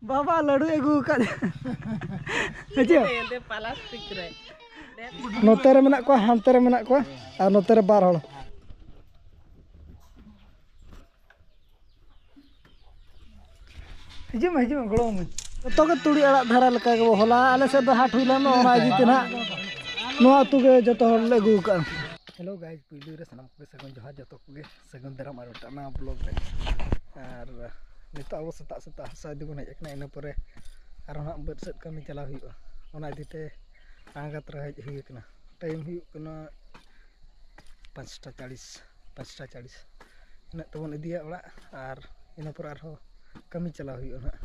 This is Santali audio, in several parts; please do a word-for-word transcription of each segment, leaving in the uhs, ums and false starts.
ᱵᱟᱵᱟ ᱞᱟᱹᱰᱩᱭ ᱟᱹᱜᱩ ᱟᱠᱟᱫ᱾ ᱦᱤᱡᱩᱜ᱾ ᱯᱟᱞᱟᱥᱴᱤᱠ ᱨᱮ᱾ ᱱᱚᱛᱮ ᱨᱮ ᱢᱮᱱᱟᱜ ᱠᱚᱣᱟ, ᱦᱟᱱᱛᱮ ᱨᱮ ᱢᱮᱱᱟᱜ ᱠᱚᱣᱟ, ᱟᱨ ᱱᱚᱛᱮ ᱨᱮ ᱵᱟᱨ ᱦᱚᱲ᱾ ᱦᱤᱡᱩᱜ ᱢᱮ, ᱦᱤᱡᱩᱜ ᱢᱮ, ᱜᱚᱲᱚ ᱟᱹᱢᱟᱹᱧ᱾ ᱡᱚᱛᱚ ᱜᱮ ᱛᱩᱲᱤ ᱟᱲᱟᱜ ᱫᱷᱟᱨᱟ ᱞᱮᱠᱟ ᱜᱮ᱾ ᱦᱚᱞᱟ ᱟᱞᱮ ᱥᱮᱫ ᱫᱚ ᱦᱟᱴ ᱦᱩᱭ ᱞᱮᱱᱟ, ᱚᱱᱟ ᱤᱫᱤ ᱛᱮ ᱱᱟᱦᱟᱜ ᱱᱚᱣᱟ ᱩᱛᱩ ᱜᱮ ᱡᱚᱛᱚ ᱦᱚᱲ ᱞᱮ ᱟᱹᱜᱩ ᱟᱠᱟᱫᱼᱟ᱾ Hello guys, ᱯᱩᱭᱞᱩ ᱨᱮ ᱥᱟᱱᱟᱢ ᱠᱚᱜᱮ ᱥᱟᱹᱜᱩᱱ ᱡᱚᱦᱟᱨ, ᱡᱚᱛᱚ ᱠᱚᱜᱮ ᱥᱟᱹᱜᱩᱱ ᱫᱟᱨᱟᱢ ᱟᱨ ᱢᱤᱫᱴᱟᱝ ᱱᱟᱣᱟ vlog ᱨᱮ᱾ ᱟᱨ ᱱᱤᱛᱚᱜ ᱟᱵᱚ ᱥᱮᱛᱟᱜ ᱥᱮᱛᱟᱜ ᱦᱟᱥᱟ ᱤᱫᱤ ᱵᱚᱱ ᱦᱮᱡ ᱟᱠᱟᱱᱟ, ᱤᱱᱟᱹ ᱯᱚᱨᱮ ᱟᱨᱦᱚᱸ ᱦᱟᱸᱜ ᱵᱟᱹᱫᱽ ᱥᱮᱫ ᱠᱟᱹᱢᱤ ᱪᱟᱞᱟᱣ ᱦᱩᱭᱩᱜᱼᱟ᱾ ᱚᱱᱟ ᱤᱫᱤ ᱛᱮ ᱟᱬᱜᱟᱛ ᱨᱮ ᱦᱮᱡ ᱦᱩᱭ ᱟᱠᱟᱱᱟ᱾ Time ᱦᱩᱭᱩᱜ ᱠᱟᱱᱟ ᱯᱟᱸᱪᱴᱟ ᱪᱟᱲᱤᱥ, ᱯᱟᱸᱪᱴᱟ ᱪᱟᱲᱤᱥ᱾ ᱤᱱᱟᱹᱜ ᱛᱮᱵᱚᱱ ᱤᱫᱤᱭᱟ ᱚᱲᱟᱜ, ᱟᱨ ᱤᱱᱟᱹ ᱯᱚᱨᱮ ᱟᱨᱦᱚᱸ ᱠᱟᱹᱢᱤ ᱪᱟᱞᱟᱣ ᱦᱩᱭᱩᱜᱼᱟ ᱱᱟᱦᱟᱜ᱾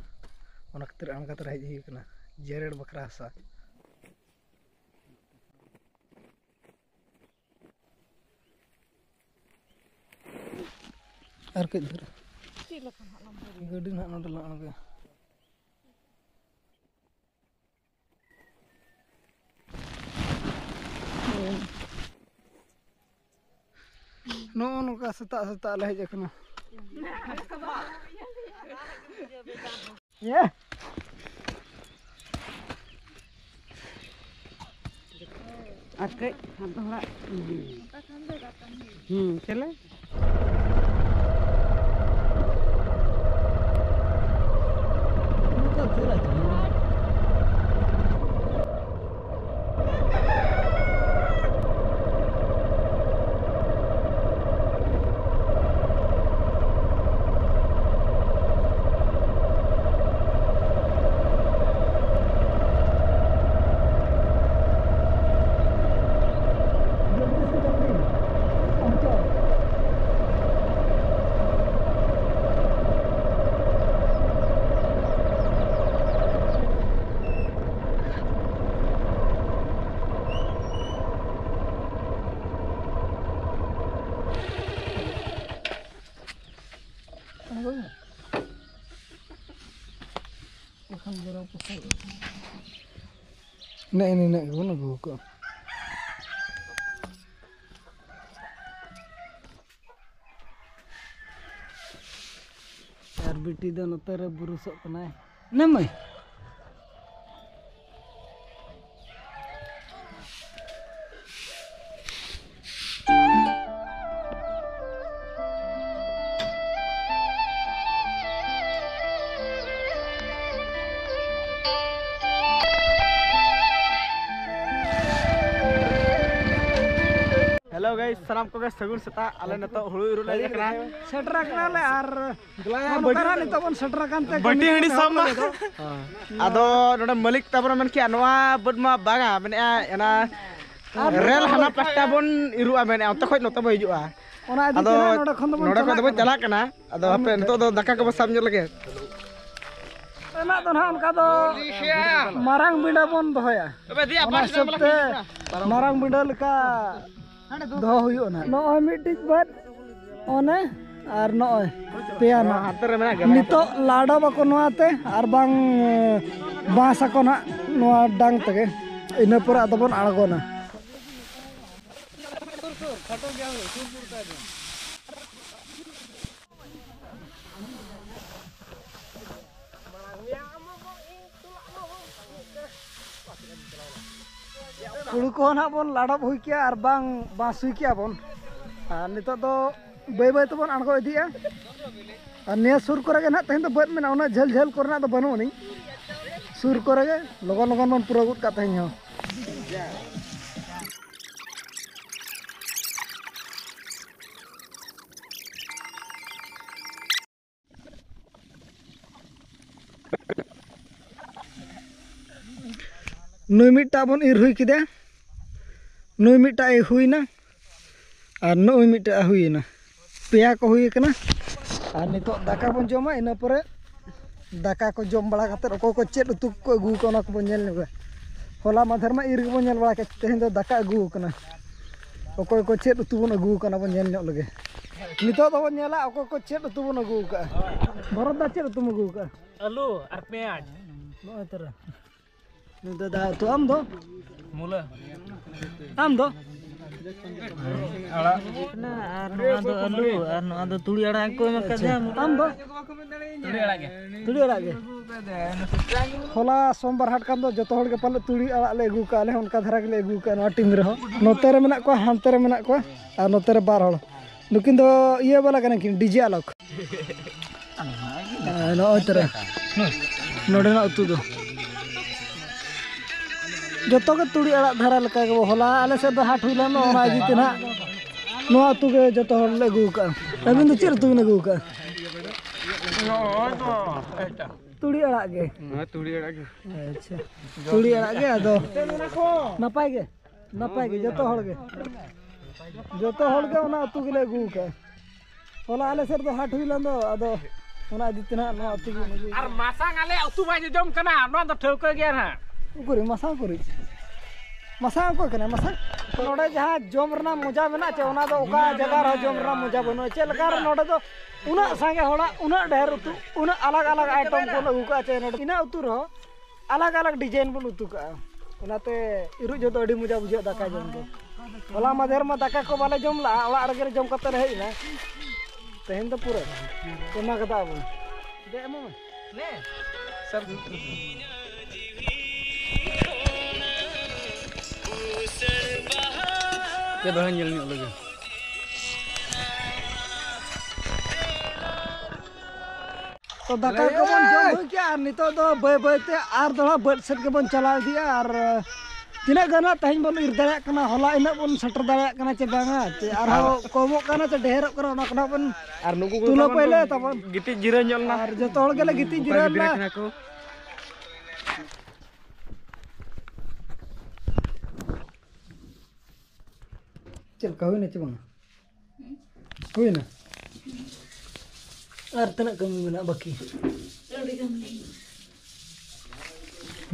ᱚᱱᱟ ᱠᱷᱟᱹᱛᱤᱨ ᱟᱬᱜᱟᱛ ᱨᱮ ᱦᱮᱡ ᱦᱩᱭ ᱟᱠᱟᱱᱟ ᱡᱮᱨᱮᱲ ᱵᱟᱠᱷᱨᱟ ᱦᱟᱥᱟ᱾ ᱟᱨ ᱠᱟᱹᱡ ᱫᱷᱩᱨ᱾ ᱪᱮᱫ ᱞᱮᱠᱟ ᱱᱟᱦᱟᱜ ᱞᱟᱝ ᱵᱷᱟᱹᱨᱤᱭᱟ? ᱜᱟᱹᱰᱤ ᱱᱟᱦᱟᱜ ᱱᱚᱰᱮ ᱞᱟᱝ ᱟᱬᱜᱚᱭᱟ᱾ ᱱᱚᱜᱼᱚ ᱱᱚᱝᱠᱟ ᱥᱮᱛᱟᱜ ᱥᱮᱛᱟᱜ ᱞᱮ ᱦᱮᱡ ᱟᱠᱟᱱᱟ᱾ ᱭᱮ᱾ ᱟᱨ ᱠᱟᱹᱡ ᱦᱟᱱᱛᱮ ᱦᱚᱲᱟᱜ᱾ ᱦᱩᱸ, ᱪᱮᱞᱮ? ᱵᱟᱠᱷᱟᱱ ᱜᱚᱨᱚ ᱯᱚᱥᱟᱭ᱾ ᱱᱮᱜᱼᱮ ᱱᱤᱱᱟᱹᱜ ᱜᱮᱵᱚᱱ ᱟᱹᱜᱩ ᱠᱟᱜᱼᱟ᱾ ᱟᱨ ᱵᱤᱴᱤ ᱫᱚ ᱱᱚᱛᱮ ᱨᱮ ᱵᱩᱨᱩᱥᱚᱜ ᱠᱟᱱᱟᱭ᱾ ᱱᱮᱢᱟᱹᱭ᱾ Hello guys, ᱥᱟᱱᱟᱢ ᱠᱚᱜᱮ ᱥᱟᱹᱜᱩᱱ ᱥᱮᱛᱟᱜ᱾ ᱟᱞᱮ ᱱᱤᱛᱚᱜ ᱦᱩᱲᱩ ᱤᱨᱚᱜ ᱞᱮ ᱦᱮᱡ ᱟᱠᱟᱱᱟ᱾ ᱥᱮᱴᱮᱨ ᱟᱠᱟᱱᱟᱞᱮ ᱟᱨ ᱱᱚᱜᱼᱚ ᱱᱚᱝᱠᱟ ᱱᱟᱜ ᱱᱤᱛᱚᱜ ᱵᱚᱱ ᱥᱮᱴᱮᱨ ᱟᱠᱟᱱ ᱛᱮ ᱵᱟᱹᱴᱤ ᱦᱟᱺᱰᱤ ᱥᱟᱵ ᱢᱟ᱾ ᱟᱫᱚ ᱱᱚᱰᱮ ᱢᱟᱹᱞᱤᱠ ᱛᱟᱵᱚᱱ ᱢᱮᱱ ᱠᱮᱜᱼᱟ, ᱱᱚᱣᱟ ᱵᱟᱹᱫᱽ ᱢᱟ ᱵᱟᱝᱟ, ᱢᱮᱱᱮᱜᱼᱟ ᱚᱱᱟ ᱨᱮᱞ ᱦᱟᱱᱟ ᱯᱟᱥᱴᱟ ᱵᱚᱱ ᱤᱨᱩᱜᱼᱟ, ᱢᱮᱱᱮᱜᱼᱟ ᱚᱱᱛᱮ ᱠᱷᱚᱡ ᱱᱚᱛᱮ ᱵᱚ ᱦᱤᱡᱩᱜᱼᱟ᱾ ᱚᱱᱟ ᱤᱫᱤ ᱟᱫᱚ ᱛᱮ ᱱᱟᱜ ᱱᱚᱰᱮ ᱠᱷᱚᱱ ᱫᱚᱵᱚᱱ ᱱᱚᱰᱮ ᱠᱷᱚᱱ ᱪᱟᱞᱟᱜ ᱫᱚᱵᱚᱱ ᱠᱟᱱᱟ᱾ ᱪᱟᱞᱟᱜ ᱠᱟᱱᱟ᱾ ᱟᱫᱚ ᱦᱟᱯᱮ ᱱᱤᱛᱚᱜ ᱫᱚ ᱫᱟᱠᱟ ᱠᱚᱵᱚ ᱥᱟᱵ ᱧᱚᱜ ᱞᱮᱜᱮ᱾ ᱨᱮᱱᱟᱜ ᱫᱚ ᱱᱟᱦᱟᱜ ᱚᱱᱠᱟ ᱫᱚ ᱢᱟᱨᱟᱝ ᱵᱤᱸᱰᱟᱹ ᱵᱚᱱ ᱫᱚᱦᱚᱭᱟ᱾ ᱚᱱᱟ ᱦᱤᱥᱟᱹᱵ ᱛᱮ ᱢᱟᱨᱟᱝ ᱵᱤᱸᱰᱟᱹ ᱞᱮᱠᱟ ᱫᱚᱦᱚ ᱦᱩᱭᱩᱜᱼᱟ ᱱᱟᱦᱟᱜ᱾ ᱱᱚᱜᱼᱚᱭ ᱢᱤᱫᱴᱤᱡ ᱵᱟᱫ ᱚᱱᱮ ᱟᱨ ᱱᱚᱜᱼᱚᱭ ᱯᱮᱭᱟ ᱱᱟᱦᱟᱜ᱾ ᱦᱟᱱᱛᱮ ᱨᱮ ᱢᱮᱱᱟᱜ ᱜᱮᱭᱟ᱾ ᱱᱤᱛᱚᱜ ᱞᱟᱰᱚᱵ ᱟᱠᱚ ᱱᱚᱣᱟ ᱛᱮ, ᱟᱨ ᱵᱟᱝ ᱵᱟᱸᱥ ᱟᱠᱚ ᱱᱟᱦᱟᱜ ᱱᱚᱣᱟ ᱰᱟᱝ ᱛᱮᱜᱮ᱾ ᱤᱱᱟᱹ ᱯᱚᱨᱮ ᱟᱫᱚ ᱵᱚᱱ ᱟᱬᱜᱚᱱᱟ᱾ ᱦᱩᱲᱩ ᱠᱚᱦᱚᱸ ᱱᱟᱦᱟᱜ ᱵᱚᱱ ᱞᱟᱰᱚᱵ ᱦᱩᱭ ᱠᱮᱜᱼᱟ ᱟᱨ ᱵᱟᱝ ᱵᱟᱸᱥ ᱦᱩᱭ ᱠᱮᱜᱼᱟ ᱵᱚᱱ᱾ ᱟᱨ ᱱᱤᱛᱚᱜ ᱫᱚ ᱵᱟᱹᱭ ᱵᱟᱹᱭ ᱛᱮᱵᱚᱱ ᱟᱬᱜᱚ ᱤᱫᱤᱜᱼᱟ᱾ ᱟᱨ ᱱᱤᱭᱟᱹ ᱥᱩᱨ ᱠᱚᱨᱮ ᱜᱮ ᱱᱟᱦᱟᱜ ᱛᱮᱦᱮᱧ ᱫᱚ ᱵᱟᱹᱫᱽ ᱢᱮᱱᱟᱜᱼᱟ, ᱩᱱᱟᱹᱜ ᱡᱷᱟᱹᱞ ᱡᱷᱟᱹᱞ ᱠᱚᱨᱮᱱᱟᱜ ᱫᱚ ᱵᱟᱹᱱᱩᱜ ᱟᱹᱱᱤᱡ᱾ ᱥᱩᱨ ᱠᱚᱨᱮ ᱜᱮ ᱞᱚᱜᱚᱱ ᱞᱚᱜᱚᱱ ᱵᱚᱱ ᱯᱩᱨᱟᱹᱣ ᱜᱚᱫ ᱠᱟᱜ ᱛᱮᱦᱮᱧ ᱦᱚᱸ᱾ ᱱᱩᱭ ᱢᱤᱫᱴᱟᱜ ᱵᱚᱱ ᱤᱨ ᱦᱩᱭ ᱠᱮᱫᱟ, ᱱᱩᱭ ᱢᱤᱫᱴᱟᱜ ᱮ ᱦᱩᱭᱱᱟ, ᱟᱨ ᱱᱩᱭ ᱢᱤᱫᱴᱟᱜ ᱮ ᱦᱩᱭᱱᱟ᱾ ᱯᱮᱭᱟ ᱠᱚ ᱦᱩᱭ ᱟᱠᱟᱱᱟ᱾ ᱟᱨ ᱱᱤᱛᱚᱜ ᱫᱟᱠᱟ ᱵᱚᱱ ᱡᱚᱢᱟ, ᱤᱱᱟᱹ ᱯᱚᱨᱮ ᱫᱟᱠᱟ ᱠᱚ ᱡᱚᱢ ᱵᱟᱲᱟ ᱠᱟᱛᱮᱫ ᱚᱠᱚᱭ ᱠᱚ ᱪᱮᱫ ᱩᱛᱩ ᱠᱚ ᱟᱹᱜᱩ ᱟᱠᱟᱫᱟ, ᱚᱱᱟ ᱠᱚᱵᱚᱱ ᱧᱮᱞ ᱧᱚᱜᱟ᱾ ᱦᱚᱞᱟ ᱢᱟᱫᱷᱮᱨ ᱢᱟ ᱤᱨ ᱜᱮᱵᱚᱱ ᱧᱮᱞ ᱵᱟᱲᱟ ᱠᱮᱫ, ᱛᱮᱦᱮᱧ ᱫᱚ ᱫᱟᱠᱟ ᱟᱹᱜᱩ ᱟᱠᱟᱱᱟ᱾ ᱚᱠᱚᱭ ᱠᱚ ᱪᱮᱫ ᱩᱛᱩ ᱵᱚᱱ ᱟᱹᱜᱩ ᱟᱠᱟᱫᱟ, ᱚᱱᱟ ᱵᱚᱱ ᱧᱮᱞ ᱧᱚᱜ ᱞᱮᱜᱮ᱾ ᱱᱤᱛᱚᱜ ᱫᱚᱵᱚᱱ ᱧᱮᱞᱟ ᱚᱠᱚᱭ ᱠᱚ ᱪᱮᱫ ᱩᱛᱩ ᱵᱚᱱ ᱟᱹᱜᱩ ᱟᱠᱟᱫᱼᱟ᱾ ᱵᱷᱚᱨᱚᱛ ᱫᱟ, ᱪᱮᱫ ᱩᱛᱩᱢ ᱟᱹᱜᱩ ᱟᱠᱟᱫᱼᱟ? ᱟᱹᱞᱩ ᱟᱨ ᱯᱮᱸᱭᱟᱡᱽ᱾ ᱱᱚᱜᱼᱚᱭ ᱛᱚᱨᱟ᱾ ᱱᱩᱭ ᱫᱚ ᱫᱟᱜ ᱩᱛᱩ, ᱟᱢ ᱫᱚ? ᱢᱩᱞᱟᱹ᱾ ᱟᱢ ᱫᱚ? ᱟᱨ ᱱᱚᱣᱟ ᱫᱚ ᱟᱹᱞᱩ, ᱟᱨ ᱱᱚᱣᱟ ᱫᱚ ᱛᱩᱲᱤ ᱟᱲᱟᱜ ᱠᱚ ᱮᱢ ᱟᱠᱟᱫᱟ᱾ ᱟᱢ ᱫᱚ? ᱛᱩᱲᱤ ᱟᱲᱟᱜ ᱜᱮ᱾ ᱦᱚᱞᱟ ᱥᱳᱢᱵᱟᱨ ᱦᱟᱴ ᱠᱟᱱ ᱫᱚ, ᱡᱚᱛᱚ ᱦᱚᱲ ᱜᱮ ᱯᱟᱞᱮ ᱛᱩᱲᱤ ᱟᱲᱟᱜ ᱞᱮ ᱟᱹᱜᱩ ᱠᱟᱜᱼᱟ᱾ ᱟᱞᱮ ᱦᱚᱸ ᱚᱱᱠᱟ ᱫᱷᱟᱨᱟ ᱜᱮᱞᱮ ᱟᱹᱜᱩ ᱠᱟᱜᱼᱟ ᱱᱚᱣᱟ ᱴᱤᱢ ᱨᱮᱦᱚᱸ᱾ ᱱᱚᱛᱮ ᱨᱮ ᱢᱮᱱᱟᱜ ᱠᱚᱣᱟ, ᱦᱟᱱᱛᱮ ᱨᱮ ᱢᱮᱱᱟᱜ ᱠᱚᱣᱟ, ᱟᱨ ᱱᱚᱛᱮ ᱨᱮ ᱵᱟᱨ ᱦᱚᱲ᱾ ᱱᱩᱠᱤᱱ ᱫᱚ ᱤᱭᱟᱹ ᱵᱟᱞᱟ ᱠᱟᱱᱟ ᱠᱤᱱ, ᱰᱤᱡᱮ ᱟᱞᱚᱠ᱾ ᱦᱮᱸ, ᱱᱚᱜᱼᱚᱭ ᱛᱚᱨᱟ ᱱᱚᱰᱮᱱᱟᱜ ᱩᱛᱩ ᱫᱚ ᱡᱚᱛᱚ ᱜᱮ ᱛᱩᱲᱤ ᱟᱲᱟᱜ ᱫᱷᱟᱨᱟ ᱞᱮᱠᱟ ᱜᱮ᱾ ᱦᱚᱞᱟ ᱟᱞᱮ ᱥᱮᱫ ᱫᱚ ᱦᱟᱴ ᱦᱩᱭ ᱞᱮᱱ ᱫᱚ, ᱚᱱᱟ ᱤᱫᱤ ᱛᱮ ᱱᱟᱦᱟᱜ ᱱᱚᱣᱟ ᱩᱛᱩ ᱜᱮ ᱡᱚᱛᱚ ᱦᱚᱲ ᱞᱮ ᱟᱹᱜᱩ ᱟᱠᱟᱫᱼᱟ᱾ ᱟᱹᱵᱤᱱ ᱫᱚ ᱪᱮᱫ ᱩᱛᱩ ᱵᱤᱱ ᱟᱹᱜᱩ ᱟᱠᱟᱫᱼᱟ? ᱛᱩᱲᱤ ᱟᱲᱟᱜ ᱜᱮ᱾ ᱦᱮᱸ, ᱛᱩᱲᱤ ᱟᱲᱟᱜ ᱜᱮ᱾ ᱟᱪᱪᱷᱟ, ᱛᱩᱲᱤ ᱟᱲᱟᱜ ᱜᱮ᱾ ᱟᱫᱚ ᱱᱟᱯᱟᱭ ᱜᱮ, ᱱᱟᱯᱟᱭ ᱜᱮ, ᱡᱚᱛᱚ ᱦᱚᱲ ᱜᱮ, ᱡᱚᱛᱚ ᱦᱚᱲ ᱜᱮ ᱚᱱᱟ ᱩᱛᱩ ᱜᱮᱞᱮ ᱟᱹᱜᱩ ᱟᱠᱟᱫᱼᱟ᱾ ᱦᱚᱞᱟ ᱟᱞᱮ ᱥᱮᱫ ᱫᱚ ᱦᱟᱴ ᱦᱩᱭ ᱞᱮᱱ ᱫᱚ, ᱟᱫᱚ ᱚᱱᱟ ᱤᱫᱤ ᱛᱮ ᱱᱟᱦᱟᱜ ᱱᱚᱣᱟ ᱩᱛᱩ ᱜᱮ ᱟᱹᱜᱩ ᱟᱠᱟᱫᱼᱟ᱾ ᱟᱨ ᱢᱟᱥᱟᱝ ᱟᱞᱮᱭᱟᱜ ᱩᱛᱩ ᱵᱟᱭ ᱡᱚᱡᱚᱢ ᱠᱟᱱᱟ, ᱱᱚᱣᱟ ᱫᱚ ᱴᱷᱟᱹᱣᱠᱟᱹ ᱜᱮᱭᱟ ᱱᱟᱦᱟᱜ᱾ ᱩᱠᱩᱨᱤᱡ ᱢᱟᱥᱟᱝ, ᱩᱠᱩᱨᱤᱡ ᱢᱟᱥᱟᱝ, ᱚᱠᱚᱭ ᱠᱟᱱᱟᱭ ᱢᱟᱥᱟᱝ? ᱱᱚᱰᱮ ᱡᱟᱦᱟᱸ ᱡᱚᱢ ᱨᱮᱱᱟᱜ ᱢᱚᱡᱟ ᱢᱮᱱᱟᱜ ᱪᱮ, ᱚᱱᱟ ᱫᱚ ᱚᱠᱟ ᱡᱟᱭᱜᱟ ᱨᱮᱦᱚᱸ ᱡᱚᱢ ᱨᱮᱱᱟᱜ ᱢᱚᱡᱟ ᱵᱟᱹᱱᱩᱜᱼᱟ᱾ ᱪᱮᱫ ᱞᱮᱠᱟ ᱨᱮ ᱱᱚᱰᱮ ᱫᱚ ᱩᱱᱟᱹᱜ ᱥᱟᱸᱜᱮ ᱦᱚᱲᱟᱜ ᱩᱱᱟᱹᱜ ᱰᱷᱮᱨ ᱩᱛᱩ, ᱩᱱᱟᱹᱜ ᱟᱞᱟᱜᱽ ᱟᱞᱟᱜᱽ ᱟᱭᱴᱮᱢ ᱠᱚ ᱟᱹᱜᱩ ᱠᱟᱜᱼᱟ ᱪᱮ, ᱱᱚᱰᱮ ᱤᱱᱟᱹ ᱩᱛᱩ ᱨᱮᱦᱚᱸ ᱟᱞᱟᱜᱽ ᱟᱞᱟᱜᱽ ᱰᱤᱡᱟᱭᱤᱱ ᱵᱚᱱ ᱩᱛᱩ ᱠᱟᱜᱼᱟ᱾ ᱚᱱᱟᱛᱮ ᱤᱨᱩᱡ ᱡᱚᱦᱚᱜ ᱫᱚ ᱟᱹᱰᱤ ᱢᱚᱡᱟ ᱵᱩᱡᱷᱟᱹᱜᱼᱟ ᱫᱟᱠᱟ ᱡᱚᱢ ᱫᱚ᱾ ᱦᱚᱞᱟ ᱢᱟᱫᱷᱮᱨ ᱢᱟ ᱫᱟᱠᱟ ᱠᱚ ᱵᱟᱞᱮ ᱡᱚᱢ ᱞᱟᱜᱼᱟ, ᱚᱲᱟᱜ ᱨᱮᱜᱮ ᱞᱮ ᱡᱚᱢ ᱠᱟᱛᱮ ᱞᱮ ᱦᱮᱡ ᱮᱱᱟ᱾ ᱛᱮᱦᱮᱧ ᱫᱚ ᱯᱩᱨᱟᱹ ᱮᱢᱟ ᱠᱟᱫᱟ ᱵᱚᱱ᱾ ᱫᱮ, ᱮᱢᱚᱜ ᱢᱮ᱾ ᱪᱮᱫ ᱦᱚᱸ ᱧᱮᱞ ᱧᱚᱜ ᱞᱮᱜᱮ᱾ ᱛᱚ ᱫᱟᱠᱟ ᱠᱚᱵᱚᱱ ᱡᱚᱢ ᱦᱩᱭ ᱠᱮᱜᱼᱟ, ᱟᱨ ᱱᱤᱛᱚᱜ ᱫᱚ ᱵᱟᱹᱭ ᱵᱟᱹᱭ ᱛᱮ ᱟᱨ ᱫᱚᱦᱲᱟ ᱵᱟᱹᱫᱽ ᱥᱮᱫ ᱜᱮᱵᱚᱱ ᱪᱟᱞᱟᱣ ᱤᱫᱤᱜᱼᱟ᱾ ᱟᱨ ᱛᱤᱱᱟᱹᱜ ᱜᱟᱱ ᱦᱟᱸᱜ ᱛᱮᱦᱮᱧ ᱵᱚᱱ ᱤᱨ ᱫᱟᱲᱮᱭᱟᱜ ᱠᱟᱱᱟ, ᱦᱚᱞᱟ ᱤᱱᱟᱹᱜ ᱵᱚᱱ ᱥᱮᱴᱮᱨ ᱫᱟᱲᱮᱭᱟᱜ ᱠᱟᱱᱟ ᱪᱮ ᱵᱟᱝᱟ, ᱪᱮ ᱟᱨᱦᱚᱸ ᱠᱚᱢᱚᱜ ᱠᱟᱱᱟ ᱪᱮ ᱰᱷᱮᱨᱚᱜ ᱠᱟᱱᱟ, ᱚᱱᱟ ᱠᱚ ᱱᱟᱜ ᱵᱚᱱ ᱟᱨ ᱱᱩᱠᱩ ᱠᱚ ᱛᱩᱞᱟᱹ ᱛᱟᱵᱚᱱ ᱯᱟᱹᱭᱞᱟᱹ ᱛᱟᱵᱚᱱ᱾ ᱜᱤᱛᱤᱡ ᱡᱤᱨᱟᱹᱣ ᱧᱚᱜ ᱞᱮᱱᱟ᱾ ᱟᱨ ᱡᱚᱛᱚ ᱦᱚᱲ ᱜᱮᱞᱮ ᱜᱤᱛᱤᱡ ᱚᱠᱟ ᱡᱤᱨᱟᱹᱣ ᱜᱤᱫᱽᱨᱟᱹ ᱞᱮᱱᱟ᱾ ᱠᱟᱱᱟ ᱠᱚ? ᱪᱮᱫ ᱞᱮᱠᱟ ᱦᱩᱭᱱᱟ ᱪᱮ ᱵᱟᱝᱟ? ᱦᱩᱭᱱᱟ? ᱟᱨ ᱛᱤᱱᱟᱹᱜ ᱠᱟᱹᱢᱤ ᱢᱮᱱᱟᱜᱼᱟ ᱵᱟᱹᱠᱤ? ᱟᱹᱰᱤ ᱜᱟᱱ ᱜᱮ᱾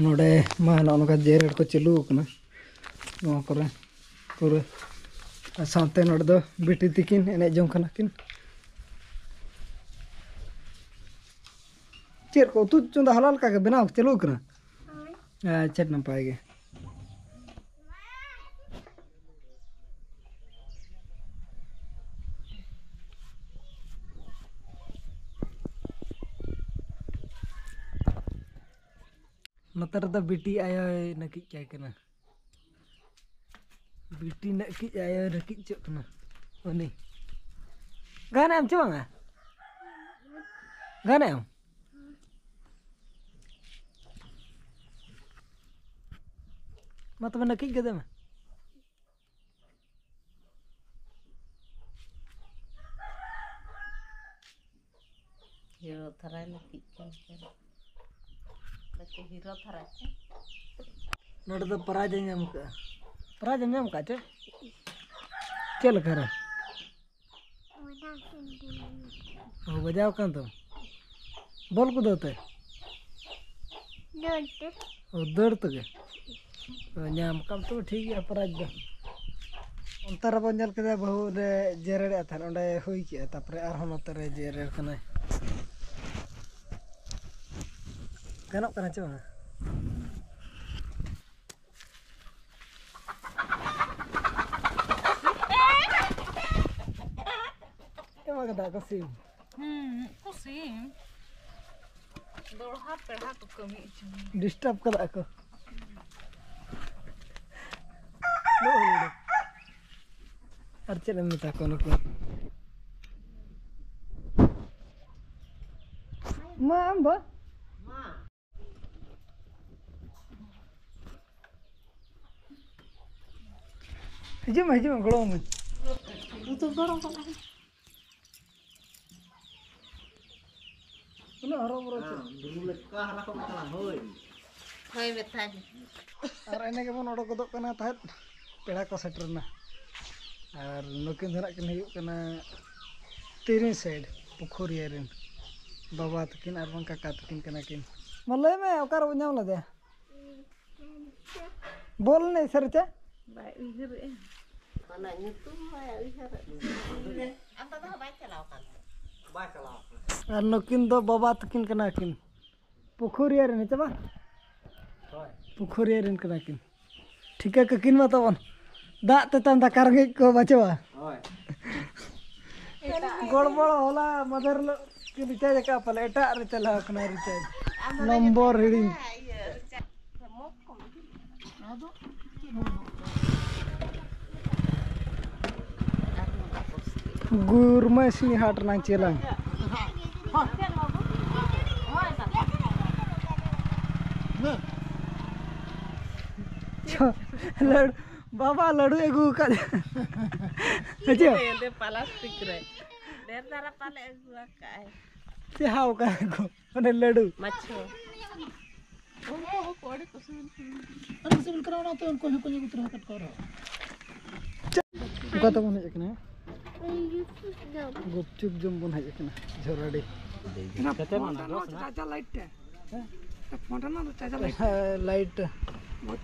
ᱱᱚᱰᱮ ᱢᱟ ᱱᱚᱜᱼᱚ ᱱᱚᱝᱠᱟ ᱡᱮᱨᱮᱲ ᱠᱚ ᱪᱟᱹᱞᱩ ᱟᱠᱟᱱᱟ ᱱᱚᱣᱟ ᱠᱚᱨᱮ ᱯᱩᱨᱟᱹ᱾ ᱟᱨ ᱥᱟᱶᱛᱮ ᱱᱚᱰᱮ ᱫᱚ ᱵᱤᱴᱤ ᱛᱤᱠᱤᱱ ᱮᱱᱮᱡ ᱡᱚᱝ ᱠᱟᱱᱟ ᱠᱤᱱ᱾ ᱪᱮᱫ ᱠᱚ ᱩᱛᱩ ᱪᱚᱸᱫᱟ ᱦᱚᱞᱟ ᱞᱮᱠᱟ ᱜᱮ ᱵᱮᱱᱟᱣ ᱪᱟᱹᱞᱩ ᱟᱠᱟᱱᱟ? ᱟᱪᱪᱷᱟ, ᱱᱟᱯᱟᱭ ᱜᱮ᱾ ᱱᱚᱛᱮ ᱨᱮᱫᱚ ᱵᱤᱴᱤ ᱟᱭᱳᱭ ᱱᱟᱹᱠᱤᱡ ᱠᱟᱭ ᱠᱟᱱᱟ᱾ ᱵᱤᱴᱤ ᱱᱟᱹᱠᱤᱡ ᱟᱭᱳᱭ ᱱᱟᱹᱠᱤᱡ ᱦᱚᱪᱚᱜ ᱠᱟᱱᱟ᱾ ᱩᱱᱤ ᱜᱟᱱᱮ ᱮᱢ ᱪᱮ ᱵᱟᱝᱟ? ᱜᱟᱱᱮ ᱮᱢ? ᱢᱟ ᱛᱚᱵᱮ ᱱᱟᱹᱠᱤᱡ ᱜᱚᱫᱮ ᱢᱮ᱾ ᱦᱤᱨᱳ ᱫᱷᱟᱨᱟᱭ ᱱᱟᱹᱠᱤᱡ ᱠᱟᱱ ᱠᱷᱟᱱ᱾ ᱵᱟᱠᱚ ᱦᱤᱨᱳ ᱫᱷᱟᱨᱟ ᱠᱚ᱾ ᱱᱚᱰᱮ ᱫᱚ ᱯᱨᱟᱭᱤᱡᱽ ᱮ ᱧᱟᱢ ᱠᱟᱜᱼᱟ᱾ ᱯᱨᱟᱭᱤᱡᱽ ᱮᱢ ᱧᱟᱢ ᱠᱟᱜᱼᱟ ᱪᱮ? ᱪᱮᱫ ᱞᱮᱠᱟ ᱨᱮ? ᱚ, ᱵᱟᱡᱟᱣ ᱠᱟᱱ ᱛᱟᱢᱟ᱾ ᱵᱚᱞ ᱠᱚᱫᱚ ᱛᱮ? ᱫᱟᱹᱲ ᱛᱮ᱾ ᱚ, ᱫᱟᱹᱲ ᱛᱮᱜᱮ? ᱚ, ᱧᱟᱢ ᱠᱟᱢ ᱛᱚ ᱴᱷᱤᱠ ᱜᱮᱭᱟ ᱯᱨᱟᱭᱤᱡᱽ ᱫᱚ᱾ ᱚᱱᱛᱮ ᱨᱮᱵᱚᱱ ᱧᱮᱞ ᱠᱮᱫᱟ ᱵᱟᱹᱦᱩ ᱚᱸᱰᱮ ᱡᱮᱨᱮᱲᱮᱫ ᱛᱟᱦᱮᱸᱫ, ᱚᱸᱰᱮ ᱦᱩᱭ ᱠᱮᱜᱼᱟ, ᱛᱟᱨᱯᱚᱨᱮ ᱟᱨᱦᱚᱸ ᱱᱚᱛᱮ ᱨᱮ ᱡᱮᱨᱮᱲ ᱠᱟᱱᱟᱭ᱾ ᱜᱟᱱᱚᱜ ᱠᱟᱱᱟ ᱪᱮ ᱵᱟᱝᱟ? ᱮᱢᱟ ᱠᱟᱫᱟ ᱠᱚ ᱥᱤᱢ᱾ ᱦᱩᱸ, ᱩᱱᱠᱩ ᱥᱤᱢ᱾ ᱫᱚᱲᱦᱟ ᱯᱮᱲᱟ ᱠᱚ ᱠᱟᱹᱢᱤ ᱦᱚᱪᱚ ᱢᱮᱭᱟ᱾ ᱰᱤᱥᱴᱟᱵ ᱠᱟᱫᱟ ᱠᱚ᱾ ᱱᱚᱜᱼᱚ ᱱᱚᱰᱮ᱾ ᱟᱨ ᱪᱮᱫ ᱮᱢ ᱢᱮᱛᱟ ᱠᱚᱣᱟ ᱱᱩᱠᱩ? ᱢᱟ ᱟᱢ ᱫᱚ? ᱦᱤᱡᱩᱜ ᱢᱮ, ᱦᱤᱡᱩᱜ ᱢᱮ, ᱜᱚᱲᱚ ᱟᱹᱢᱟᱹᱧ᱾ ᱞᱩᱛᱩᱨ ᱜᱚᱲᱚ ᱠᱟᱱᱟ᱾ ᱩᱱᱟᱹᱜ ᱦᱚᱨᱚ ᱵᱚᱨᱚ ᱪᱮᱫ? ᱦᱮᱸ, ᱵᱩᱨᱩ ᱞᱮᱠᱟ ᱦᱟᱨᱟ ᱠᱚᱜ ᱠᱟᱱᱟ, ᱦᱳᱭ᱾ ᱦᱳᱭ, ᱢᱮᱛᱟᱭ ᱢᱮ᱾ ᱟᱨ ᱮᱱᱮ ᱜᱮᱵᱚᱱ ᱚᱰᱚᱠ ᱜᱚᱫᱚᱜ ᱠᱟᱱᱟ ᱛᱟᱦᱮᱸᱫ, ᱯᱮᱲᱟ ᱠᱚ ᱥᱮᱴᱮᱨ ᱮᱱᱟ᱾ ᱟᱨ ᱱᱩᱠᱤᱱ ᱫᱚ ᱱᱟᱜ ᱠᱤᱱ ᱦᱩᱭᱩᱜ ᱠᱟᱱᱟ ᱛᱤᱨᱤᱧ ᱥᱟᱭᱤᱰ ᱯᱩᱠᱷᱩᱨᱤᱭᱟᱹ ᱨᱮᱱ ᱵᱟᱵᱟ ᱛᱟᱹᱠᱤᱱ ᱟᱨ ᱵᱟᱝ ᱠᱟᱠᱟ ᱛᱟᱹᱠᱤᱱ ᱠᱟᱱᱟ ᱠᱤᱱ᱾ ᱢᱟ ᱞᱟᱹᱭ ᱢᱮ, ᱚᱠᱟ ᱨᱮᱵᱚᱱ ᱧᱟᱢ ᱞᱮᱫᱮᱭᱟ? ᱵᱚᱞ ᱮᱱᱮᱡ ᱥᱮ ᱨᱮ ᱪᱮ? ᱵᱟᱭ ᱩᱭᱦᱟᱹᱨᱮᱜᱼᱟ᱾ ᱚᱱᱟ ᱧᱩᱛᱩᱢ ᱦᱚᱸ ᱩᱭᱦᱟᱹᱨᱮᱫ᱾ ᱟᱫᱚ ᱫᱚ ᱵᱟᱭ ᱪᱟᱞᱟᱣ ᱠᱟᱱ ᱛᱟᱦᱮᱸᱫ᱾ ᱵᱟᱭ ᱪᱟᱞᱟᱣ ᱠᱟᱱᱟ᱾ ᱟᱨ ᱱᱩᱠᱤᱱ ᱫᱚ ᱵᱟᱵᱟ ᱛᱟᱹᱠᱤᱱ ᱠᱟᱱᱟ ᱠᱤᱱ᱾ ᱯᱩᱠᱷᱩᱨᱤᱭᱟᱹ ᱨᱮᱱ ᱦᱮᱸ ᱪᱮ ᱵᱟᱝ? ᱦᱳᱭ᱾ ᱯᱩᱠᱷᱩᱨᱤᱭᱟᱹ ᱨᱮᱱ ᱠᱟᱱᱟ ᱠᱤᱱ᱾ ᱴᱷᱤᱠᱟᱹ ᱠᱟᱹᱠᱤᱱ ᱢᱟ ᱛᱟᱵᱚᱱ᱾ ᱫᱟᱜ ᱛᱮᱛᱟᱝ ᱫᱟᱠᱟ ᱨᱮᱸᱜᱮᱡ ᱠᱚ ᱵᱟᱪᱷᱟᱣᱟ᱾ ᱦᱳᱭ᱾ ᱜᱚᱲᱵᱚᱲ ᱦᱚᱞᱟ ᱢᱟᱫᱷᱮᱨ ᱦᱤᱞᱳᱜ ᱠᱤᱱ ᱨᱤᱪᱟᱨᱡᱽ ᱟᱠᱟᱫ ᱯᱟᱞᱮ, ᱮᱴᱟᱜ ᱨᱮ ᱪᱟᱞᱟᱣ ᱠᱟᱱᱟ ᱨᱤᱪᱟᱨᱡᱽ᱾ ᱟᱢ ᱫᱚ ᱱᱚᱢᱵᱚᱨ ᱨᱮᱸᱜᱮᱡ ᱦᱤᱲᱤᱧ᱾ ᱠᱟᱱᱟ, ᱤᱭᱟᱹ, ᱨᱤᱪᱟᱨᱡᱽ᱾ ᱜᱩᱨᱢᱟᱹ ᱥᱤᱧ ᱦᱟᱴ ᱨᱮᱱᱟᱝ ᱪᱮᱞᱟᱝ᱾ ᱪᱚ, ᱞᱟᱹᱰᱩ, ᱵᱟᱵᱟ ᱞᱟᱹᱰᱩ ᱟᱹᱜᱩ ᱟᱠᱟᱫ᱾ ᱦᱮᱸᱪᱮ? ᱯᱞᱟᱥᱴᱤᱠ ᱨᱮ ᱰᱷᱮᱨ ᱫᱷᱟᱨᱟ ᱯᱟᱞᱮ ᱟᱹᱜᱩ ᱟᱠᱟᱫ᱾ ᱪᱮ ᱦᱟᱣ ᱠᱟᱱᱟ ᱠᱚ, ᱢᱟᱱᱮ ᱞᱟᱹᱰᱩ᱾ ᱢᱟᱪᱷᱚ᱾ ᱟᱹᱰᱤ ᱥᱤᱵᱤᱞ ᱠᱟᱱᱟ, ᱚᱱᱟᱛᱮ ᱩᱱᱠᱩ ᱦᱚᱸᱠᱚ ᱧᱩ ᱩᱛᱟᱹᱨ ᱟᱠᱟᱫ ᱠᱚᱣᱟ ᱟᱨᱦᱚᱸ᱾ ᱚᱠᱟ ᱛᱮᱵᱚᱱ ᱦᱮᱡ ᱟᱠᱟᱱᱟ? ᱜᱩᱯᱪᱩᱯ ᱡᱚᱢ ᱵᱚᱱ ᱦᱮᱡ ᱟᱠᱟᱱᱟ ᱡᱷᱚᱨᱟᱰᱤ᱾ ᱯᱷᱳᱱ ᱨᱮᱱᱟᱜ ᱫᱚ ᱪᱟᱨᱡᱟᱨ ᱞᱟᱭᱤᱴ ᱴᱟ᱾ ᱦᱮᱸ? ᱯᱷᱳᱱ ᱨᱮᱱᱟᱜ ᱫᱚ ᱪᱟᱨᱡᱟᱨ ᱞᱟᱭᱤᱴ ᱴᱟ᱾ ᱦᱮᱸ, ᱞᱟᱭᱤᱴ ᱴᱟ᱾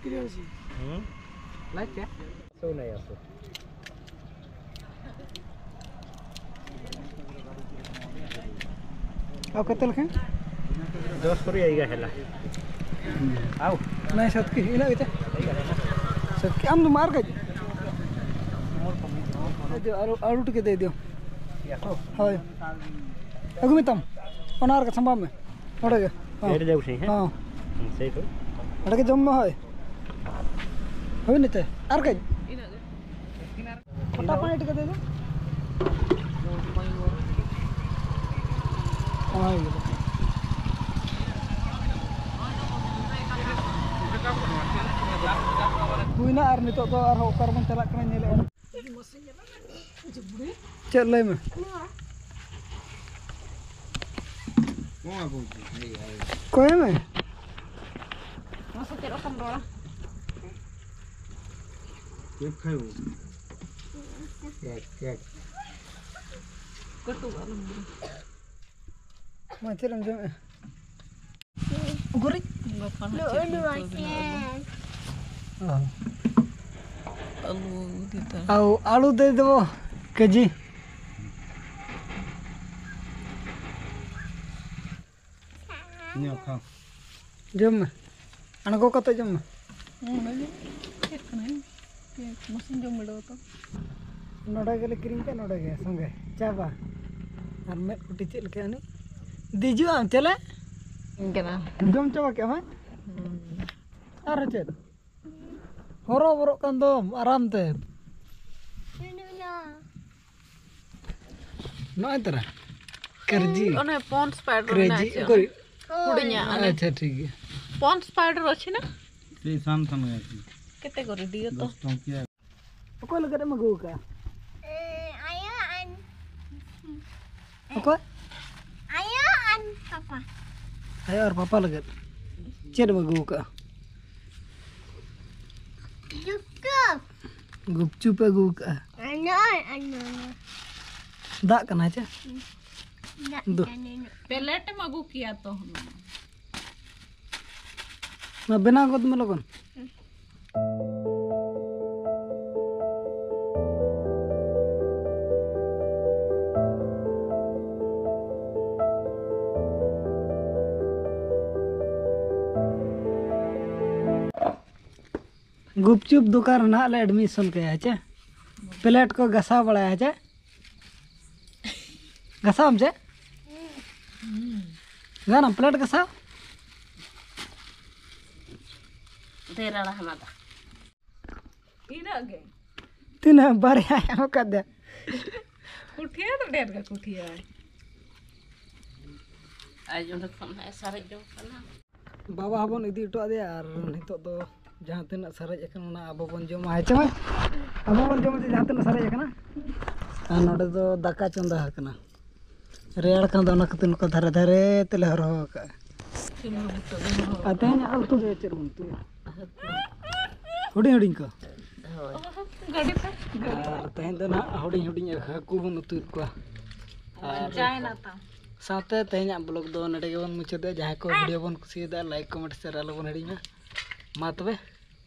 ᱦᱩᱸ? ᱞᱟᱭᱤᱴ ᱴᱟ? ᱥᱩᱱᱟᱭᱟ ᱥᱩ᱾ ᱟᱨ ᱠᱚᱛᱮ ᱞᱮᱠᱟ? ᱫᱚᱥ ᱠᱩᱲᱤ ᱟᱭᱜᱟ ᱦᱮᱞᱟ᱾ ᱟᱣ᱾ ᱱᱟᱭ ᱥᱟᱛᱠᱤ, ᱤᱱᱟᱹᱜ ᱜᱮᱪᱮ? ᱥᱟᱛᱠᱤ, ᱟᱢ ᱫᱚ ᱢᱟᱨ ᱜᱟᱡ᱾ ᱟᱨᱩ, ᱟᱨᱩ ᱴᱤᱠᱮ ᱫᱮ ᱫᱤᱭᱚ᱾ ᱦᱳᱭ᱾ ᱟᱹᱜᱩ ᱢᱮ ᱛᱟᱢ᱾ ᱚᱱᱟ ᱨᱮᱜᱮ ᱥᱟᱢᱵᱟᱣ ᱢᱮ᱾ ᱚᱸᱰᱮ ᱜᱮ᱾ ᱦᱚᱸ᱾ ᱮᱰ ᱫᱮ ᱩᱥᱤ, ᱦᱮᱸ? ᱦᱚᱸ᱾ ᱦᱩᱸ, ᱥᱮᱭ ᱠᱚ᱾ ᱚᱸᱰᱮ ᱜᱮ ᱡᱚᱢ ᱢᱮ, ᱦᱳᱭ᱾ ᱦᱩᱭ ᱱᱤᱛᱮ᱾ ᱟᱨ ᱠᱟᱹᱡ᱾ ᱯᱷᱚᱴᱟ ᱯᱟᱸᱪ ᱴᱟᱠᱟ ᱫᱮ ᱫᱚ᱾ ᱦᱳᱭ᱾ ᱦᱩᱭᱱᱟ, ᱟᱨ ᱱᱤᱛᱚᱜ ᱫᱚ ᱟᱨᱦᱚᱸ ᱚᱠᱟ ᱨᱮᱵᱚᱱ ᱪᱟᱞᱟᱜ ᱠᱟᱱᱟ ᱧᱮᱞᱮᱫᱼᱟ ᱵᱚᱱ᱾ ᱪᱮᱫ ᱞᱟᱹᱭ ᱢᱮ? ᱚᱠᱚᱭ ᱢᱮ? ᱢᱟᱥᱮ ᱪᱮᱫ ᱞᱮᱠᱟᱢ ᱨᱚᱲᱟ? ᱠᱮᱠ ᱠᱷᱟᱭ ᱵᱚ? Cake, cake. ᱠᱟᱹᱴᱩᱵ ᱟᱞᱚᱢ ᱵᱩᱞ᱾ ᱢᱟ ᱪᱮᱫ ᱮᱢ ᱡᱚᱢᱮᱫᱼᱟ? ᱜᱩᱨᱤᱡ᱾ ᱜᱟᱯᱟ ᱦᱟᱸᱜ ᱪᱮᱫ ᱠᱚ ᱵᱮᱱᱟᱣ ᱟᱵᱚᱱ᱾ ᱚ᱾ ᱟᱹᱞᱩ ᱟᱹᱜᱩ ᱫᱤ ᱛᱟᱦᱮᱸ᱾ ᱟᱹᱞᱩ, ᱟᱹᱞᱩ ᱫᱮ ᱫᱮᱵᱚ ᱠᱮᱡᱤ᱾ ᱧᱮᱞ ᱠᱷᱟᱱ᱾ ᱡᱚᱢ ᱢᱮ, ᱟᱬᱜᱚ ᱠᱟᱛᱮ ᱡᱚᱢ ᱢᱮ᱾ ᱦᱮᱸ, ᱚᱱᱟᱜᱮ ᱪᱮᱫ ᱠᱟᱱᱟ? ᱢᱟᱥᱮᱧ ᱡᱚᱢ ᱵᱤᱰᱟᱹᱣ ᱛᱚ᱾ ᱱᱚᱰᱮ ᱜᱮᱞᱮ ᱠᱤᱨᱤᱧ ᱠᱟᱜ, ᱱᱚᱰᱮ ᱜᱮ ᱥᱚᱸᱜᱮ ᱪᱟᱵᱟ᱾ ᱟᱨ ᱢᱮᱫ ᱠᱩᱴᱤ ᱪᱮᱫ ᱞᱮᱠᱟ ᱟᱹᱱᱤᱡ? ᱫᱮᱡᱚᱜ ᱟᱢ ᱪᱮᱞᱮ? ᱤᱧ ᱠᱟᱱᱟ᱾ ᱡᱚᱢ ᱪᱟᱵᱟ ᱠᱮᱜ ᱟᱢ, ᱦᱮᱸ? ᱦᱩᱸ᱾ ᱟᱨᱦᱚᱸ ᱪᱮᱫ? ᱦᱚᱨᱚ ᱵᱚᱨᱚᱜ ᱠᱟᱱ ᱫᱚᱢ ᱟᱨᱟᱢ ᱛᱮ᱾ ᱱᱚᱜᱼᱚᱭ ᱛᱚᱨᱟ᱾ ᱠᱟᱹᱨᱡᱤ᱾ ᱚᱱᱮ ᱯᱚᱱᱰ ᱥᱯᱟᱭᱰᱟᱨ ᱢᱮᱱᱟᱜᱼᱟ ᱠᱟᱹᱨᱡᱤ ᱪᱮ? ᱚᱠᱚᱭ? ᱦᱩᱰᱤᱧᱟᱜ ᱚᱱᱮ᱾ ᱟᱪᱪᱷᱟ, ᱴᱷᱤᱠ ᱜᱮᱭᱟ᱾ ᱯᱚᱱᱰ ᱥᱯᱟᱭᱰᱟᱨ ᱚᱪᱷᱤ ᱱᱟ? ᱥᱮᱭ ᱥᱟᱱ ᱠᱷᱟᱱ ᱜᱮ ᱟᱨᱠᱤ᱾ ᱠᱮᱛᱮ ᱠᱚ ᱨᱮᱰᱤᱭᱳ ᱛᱚ᱾ ᱫᱚᱥ ᱴᱚᱝᱠᱤᱭᱟ᱾ ᱚᱠᱚᱭ ᱞᱟᱹᱜᱤᱫ ᱮᱢ ᱟᱹᱜᱩ ᱟᱠᱟᱫᱼᱟ? ᱟᱭᱳ ᱟᱨ ᱚᱠᱚᱭ? ᱟᱭᱳ ᱟᱨ ᱯᱟᱯᱟ᱾ ᱟᱭᱳ ᱟᱨ ᱯᱟᱯᱟ ᱞᱟᱹᱜᱤᱫ᱾ ᱪᱮᱫ ᱮᱢ ᱟᱹᱜᱩ ᱟᱠᱟᱫᱼᱟ? ᱡᱩᱛᱟᱹ᱾ ᱜᱩᱯᱪᱩᱯ ᱮ ᱟᱹᱜᱩ ᱟᱠᱟᱫᱼᱟ᱾ ᱟᱨ ᱱᱚᱜᱼᱚᱭ, ᱟᱨ ᱱᱚᱜᱼᱚᱭ᱾ ᱫᱟᱜ ᱠᱟᱱᱟ ᱪᱮ? ᱫᱟᱜ ᱫᱩ᱾ ᱠᱟᱱᱟ ᱱᱚᱜᱼᱚᱭ᱾ ᱯᱮᱞᱮᱴ ᱮᱢ ᱟᱹᱜᱩ ᱠᱮᱭᱟ ᱛᱚ ᱦᱩᱱᱟᱹᱝ᱾ ᱢᱟ ᱵᱮᱱᱟᱣ ᱜᱚᱫ ᱢᱮ ᱞᱚᱜᱚᱱ᱾ ᱜᱩᱯᱪᱩᱯ ᱫᱚᱠᱟᱱ ᱨᱮ ᱱᱟᱦᱟᱜ ᱞᱮ ᱮᱰᱢᱤᱥᱚᱱ ᱠᱟᱭᱟ ᱪᱮ? ᱯᱞᱮᱴ ᱠᱚ ᱜᱟᱥᱟᱣ ᱵᱟᱲᱟᱭᱟ ᱪᱮ? ᱜᱟᱥᱟᱣ ᱟᱢ ᱪᱮ? ᱜᱟᱱᱟᱢ ᱯᱞᱮᱴ ᱜᱟᱥᱟᱣ? ᱰᱷᱮᱨ ᱟᱲᱟ ᱦᱟᱢᱟᱫᱟ᱾ ᱤᱱᱟᱹᱜ ᱜᱮ᱾ ᱛᱤᱱᱟᱹᱜ ᱵᱟᱨᱭᱟ ᱮᱢ ᱟᱠᱟᱫᱮᱭᱟ? ᱠᱩᱴᱷᱤᱭᱟᱹ ᱫᱚ ᱰᱷᱮᱨ ᱜᱮ ᱠᱩᱴᱷᱤᱭᱟᱹ᱾ ᱟᱡ ᱚᱸᱰᱮ ᱠᱷᱚᱱ ᱦᱟᱸᱜ ᱮ ᱥᱟᱨᱮᱡ ᱡᱚᱝ ᱠᱟᱱᱟ᱾ ᱵᱟᱵᱟ ᱦᱚᱸᱵᱚᱱ ᱤᱫᱤ ᱦᱚᱴᱚ ᱟᱫᱮᱭᱟ ᱟᱨ ᱱᱤᱛᱚᱜ ᱫᱚ ᱡᱟᱦᱟᱸ ᱛᱤᱱᱟᱹᱜ ᱥᱟᱨᱮᱡ ᱟᱠᱟᱱᱟ ᱚᱱᱟ ᱟᱵᱚ ᱵᱚᱱ ᱡᱚᱢᱟ, ᱦᱮᱸ ᱪᱮ ᱵᱟᱝ? ᱟᱵᱚ ᱵᱚᱱ ᱡᱚᱢᱟ ᱡᱮ ᱡᱟᱦᱟᱸ ᱛᱤᱱᱟᱹᱜ ᱥᱟᱨᱮᱡ ᱟᱠᱟᱱᱟ᱾ ᱟᱨ ᱱᱚᱰᱮ ᱫᱚ ᱫᱟᱠᱟ ᱪᱚᱸᱫᱟ ᱟᱠᱟᱱᱟ᱾ ᱨᱮᱭᱟᱲ ᱠᱟᱱᱟ ᱫᱚ ᱚᱱᱟ ᱠᱷᱟᱹᱛᱤᱨ ᱱᱚᱝᱠᱟ ᱫᱷᱟᱨᱮ ᱫᱷᱟᱨᱮ ᱛᱮᱞᱮ ᱦᱚᱨᱦᱚ ᱟᱠᱟᱫᱼᱟ᱾ ᱟᱨ ᱛᱮᱦᱮᱧ ᱟᱜ ᱩᱛᱩ ᱫᱚ ᱪᱮᱫ ᱵᱚᱱ ᱩᱛᱩᱭᱟ? ᱦᱩᱰᱤᱧ ᱦᱩᱰᱤᱧ ᱠᱚ᱾ ᱦᱳᱭ᱾ ᱟᱨ ᱛᱮᱦᱮᱧ ᱫᱚ ᱱᱟᱦᱟᱜ ᱦᱩᱰᱤᱧ ᱦᱩᱰᱤᱧ ᱦᱟᱹᱠᱩ ᱵᱚᱱ ᱩᱛᱩᱭᱮᱫ ᱠᱚᱣᱟ᱾ ᱟᱨ ᱥᱟᱶᱛᱮ ᱛᱮᱦᱮᱧᱟᱜ ᱵᱞᱚᱜ ᱫᱚ ᱱᱚᱰᱮ ᱜᱮᱵᱚᱱ ᱢᱩᱪᱟᱹᱫᱟ᱾ ᱡᱟᱦᱟᱸᱭ ᱠᱚ ᱵᱷᱤᱰᱤᱭᱳ ᱵᱚᱱ ᱠᱩᱥᱤᱭᱟᱫᱟ, ᱞᱟᱭᱤᱠ, ᱠᱚᱢᱮᱱᱴ, ᱥᱮᱭᱟᱨ ᱟᱞᱚᱵᱚᱱ ᱦᱤᱲᱤᱧ ᱢᱟ᱾ ᱢᱟ ᱛᱚᱵᱮ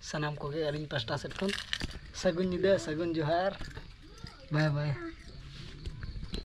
ᱥᱟᱱᱟᱢ ᱠᱚᱜᱮ ᱟᱹᱞᱤᱧ ᱯᱟᱥᱴᱟ ᱥᱮᱫ ᱠᱷᱚᱱ ᱥᱟᱹᱜᱩᱱ ᱧᱤᱫᱟᱹ, ᱥᱟᱹᱜᱩᱱ ᱡᱚᱦᱟᱨ, ᱵᱟᱭ ᱵᱟᱭ᱾